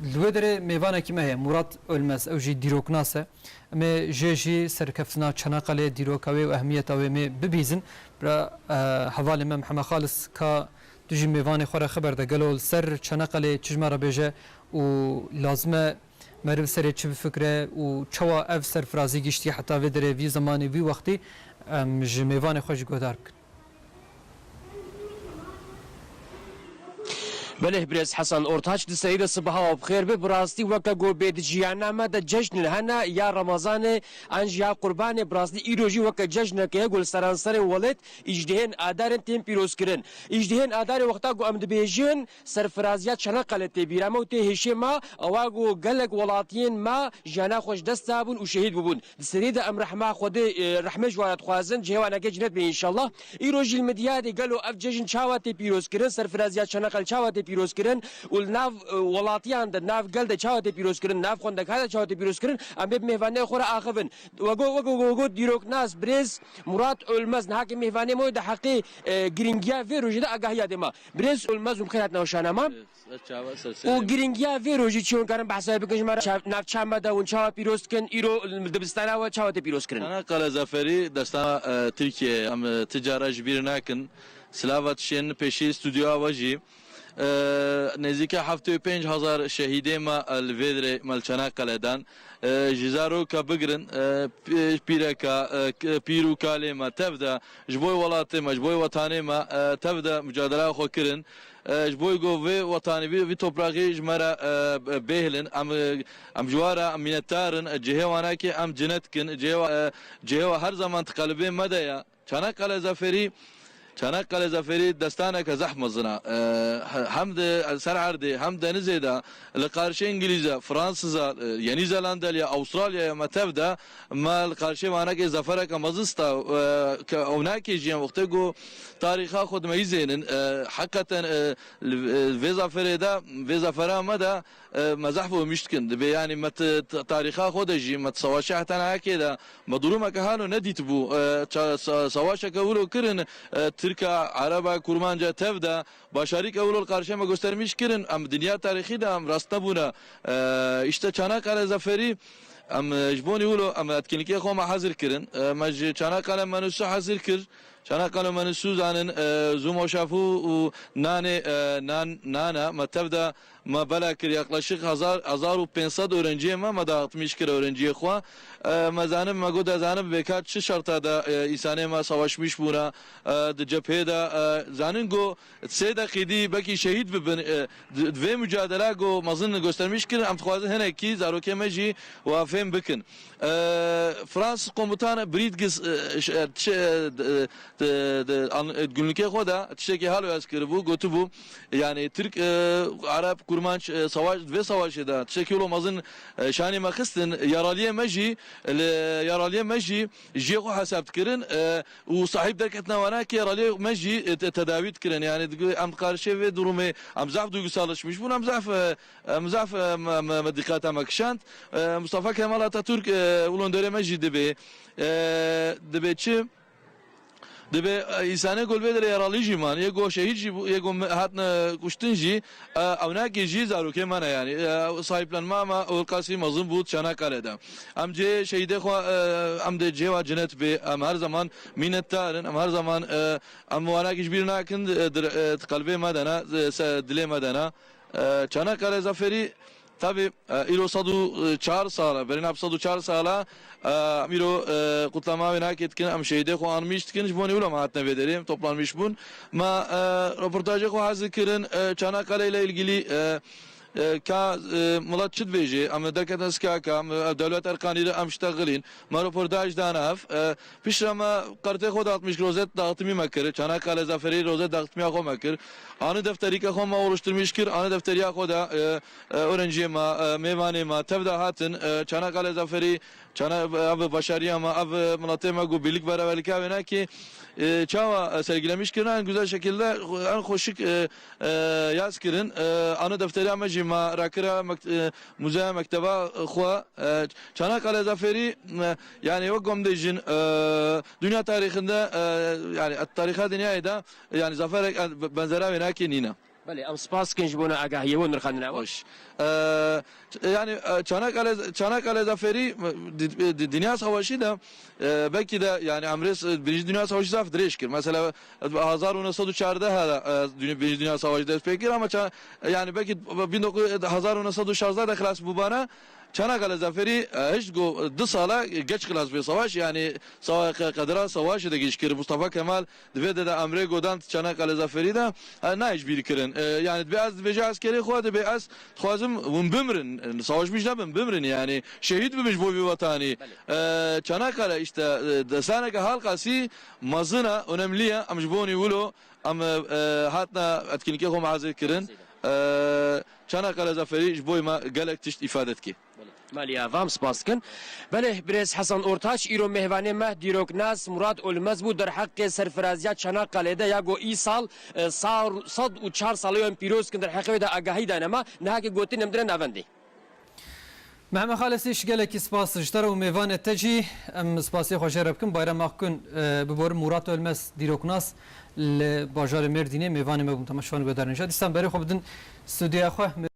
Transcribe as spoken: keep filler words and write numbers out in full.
Li wê derê mêvanekî me heye, Murat Ölmez, ew jî dîroknas e. Em ê jê jî serkeftina Çanakkale, dîroka wê û ehmiyeta wê em ê bibîzin. Bira, e, hevalê me Mihemed Xalis ka tu jî mêvanê xwe re xeber de, gelo li ser Çanakkale çi ji me re bêje û lazim e meriv serê çi bifikire û çawa ev serfirazî giştî heta vê derê, vî zemanê, vî wextî, em ji mêvanê xwe jî guhdar bikin. Belê, birêz Hesan Ortaç, di serî de sibaha we bi xêr be. Bi rastî weke ku bê di jiyana me de cejnin hene, ya Remezanê an jî ya Qurbanê, bi rastî îro jî weke cejneke ye ku li seranserê welêt îjdehên Adarên tên pîrozkirin. Îjdehên Adarê wexta ku em dibêjin, serfiraziya Çanakkale tê bîra me û tê hêşê me, ewa ku gelek welatiyên me jiyana xwe ji dest dabûn û şehîd bûbûn. Di serî de em rehma Xwedê, e, rehmê ji wan re dixwazin, cihê wan neke cinet be înşallah. Îro jî li Midyadê gelo ev cejn çawa tê pîrozkirin, serfiraziya Çanakkale çawa tê pîrozkirin û li nav, e, welatiyan de, nav gel de çawa tê pîrozkirin, nav xwendekar de çawa tê pîrozkirin, em bê bi mêvanê xwe re axivin. Wego, wego, wego dîroknas, birêz Murat Ölmez, niha ke mêvanê me di heqê, e, giringiya vê rojê de agahiya dê ma. Birêz Ölmez, hûn bi xêr hatin weşana me. Û giringiya vê rojî çi hûn karin behsa wê bikin ji me re? Çav-, navça me de hûn çawa pîroz dikin? Îro dibistana we çawa tê pîrozkirin? Çanakkale Zaferî destana, e, Tirkiyeyê. Em, e, ti cara ji bîr nakin. Silava dişên pêşî stûdyoya we jî. E, nêzîke heftê û pênc hezar şehîdê me, e, li vê dirê me li Çanakkale dan. E, ji zaroka bigirin, e, pî-, pîreka, e, k-, pîr û kalê me tev de ji bo welatê me, ji bo wetanê me, e, tev de mucadela xwe kirin. E, ji bo ku vê wetanê, vî, vî topraxê ji me re, e, bêhilin. Em, e, em ji wan re, em mînetdar in. E, cihê wan nake, em cinet kin. Cihê wa, e, cihê wa her zaman di qelibê me de ye. Çanakkale Zaferî, Çanakkale Zaferî destaneke zehf mezin e. E, he-, hem di ser erdê, hem denizê de li qarşê Îngilîze, Fransiza, e, Yenî Zelandalya, Awustralyaya me tev de, me li qarşê wanekê zafereke mezin sta, e, ke ew nake jî em wextê ku tarîxa xwe dimeyîzênin, e, heqeten, e, li, e, vê zaferê de, vê zafera me de, e, me zehf û mişt kin. Dibê, yanî, me ti, ti, tarîxa xwe de jî, me ti savaşê heta nahekê de, me durumeke halo nedîtibû. E, ça-, sa-, savaşeke wilo kirin, e, Tirka, Ereba, Kurmanca tev de, başarîke wilo li qarşê me göstermiş kirin. Em dinya tarîxî de em rast nebûne. E, işte Çanakkale Zaferî, em, e, ji bonî wilo em etkinlikê xwe me hazir kirin. E, me ji Çanakkale Menüsü hazir kir. Çanakkale Menüsü zanin, e, zûmo şafû û nanê, e, nan, nana me tev de me bela kir, yaklaşık hezar, hezar û pênc sed öğrenciyê me, me dağıtmış kir öğrenciyê xwe. E, me zanin, me got, ez zanim vêka çi şerta de, e, îsanê me savaşmış bûne, e, di cephê de, e, zanin go sê deqî dî belkî şehîd bibin, e, di, di vê mücadela go mezin göstermiş kirin, em dixwazin hinekî zarokê me jî wa fêm bikin. E, Fransız komutanı Bridges, e, ş-, e, tişe-, e, d-, e, d-, d-, an-, e, günlükê xwe de tiştekî halo ez kiribû, gotibû, yani Türk, e, Arap, Kurmanc, e, savaş, vê savaşê de tiştekî wilo mezin, e, şanê me xistin, yaraliyê me jî, li yaraliyê me jî jiyê xwe hesab dikirin, e, û sahîb derketina wana ki yaraliyê me jî, e, te-, tedawî dikirin. Yani digo-, em qarşê vê durumê, em zaf duygusallaşmış bûn, em zaf, e, Em zaf, em, em, em, dîqata me kişand. E, Mustafa Kemal Atatürk, e, û londerê me jî dibê, e, dibê çi? Dibê, e, îsanê ku li vê derê yaralî jî man, yê ku şehîd jî bû, yê ku me-, hatine kuştin jî, e, ewnakê jî zarokê me ne, yanî, e, sahîplenma me û qasî mezin bû Çanakkale de. Em cihê şehîdê xwe, e, em dê cihê wa cinet bê, em her zaman mînetdar in, em her zaman, e, em wanakî ji bîr nakin, e, dir-, e, di qelbê me de ne, e, se-, dilê me de ne. E, Çanakkale Zaferî, tabi, e, îro sed û çar sal e, berî nav sed û çar sal e, e, em îro, e, kutlama wê nakê dikin, em şehîdê xwe anmîş dikin, ji bo nî wilo me hatine vê derê, toplanmîş bûn. Me, e, roportajê xwe hazir kirin, e, Çanakkale ile ilgili, e, e, ka, e, milet çi dibêje, em derketin skaka, em, e, dewlet erkanî re em ştexilîn, me roportaj dane hev, e, Piştre me qertê xwe dağıtmış, rozet dağıtımî me kir. Çanakkale Zaferî rozet dağıtımîya xwe me kir. Anî defterîke xwe me oluşturmîş kir. Anî defteriya xwe de, e, e, öğrenciyê me, e, mêvanê me tev de hatin. E, Çanakkale Zaferî, Çana-, ev başarıya me, ev miletê me ku birlik beraberlika wêna ki, e, çawa, e, sergilemiş kirin, en güzel şekilde, en xweşik, e, e, yaz kirin. E, anî defteriya me jî me rakira mekt-, e, muzeya mekteba xwe. E, Çanakkale Zaferî, e, yani wek gom dêjin, e, dünya tarihinde, e, yani tarîxa dinyayê de, yani zaferek, e, benzera wê nakê nîne. Belê, em spas dikin ji bona agahiyê we û nirxandina we. Xweş. E, ç-, yani, e, Çanakkale, Çanakkale Zaferi, di, di, di Dinya Savaşı da, e, belki de, yani, emrê s-, Birinci Dünya Savaşı zaf dirêj kir. Mesela, e, hezar û neh sed û çardeh da, e, Dünü-, Birinci Dünya Savaşı dest pê kir ama ça-, yani, belki bin dokuz, hezar û neh sed û şazda de xilas bûbana, Çanakkale Zaferi, e, hiç go-, du sala geç xilas bê savaş, yani, sa-, qe-, qedra savaşê de giş kir. Mustafa Kemal di vê de, de emrê godan Çanakkale Zaferi de, e, nayê ji bîr kirin. E, yani, dibê ez dibêje eskerê xwe, dibê ez dixwazim hûn bimrin. E, savaş bîj nebin, bimrin, yani, şehîd bibin ji bo vî wetanî. E, Çanakkale, işte, e, destaneke halkasî mezin e, önemli ye, em ji bonî wilo, em, e, e, hatina etkinlikê xwe me hazir kirin. E, Çanakkale Zaferi ji bo me gelek tişt îfade dike. Belê. Maliya vam spas dikin. Belê, birêz Hasan Ortaç, îro mêvanê me dîroknas Murat Ölmez bû, derheqê serfiraziya Çanakkale de ya go îsal, e, sa-, sed û çar saliyan pîroz kin derheqê wê de agahî dane me, niha ke gotin em dire navendê. Mehmet Xalesîş, gelekî spas ji te re û mêvanê te jî. Em spasê xwe jê re bikin. Bayram Akgün, e, biborin Murat Ölmez, dîroknas li bajarê Mêrdînê mêvanê me bûn. Temaşevanê guhdarên hêja. Dîsan berê xwe bidin stûdyoya xwe.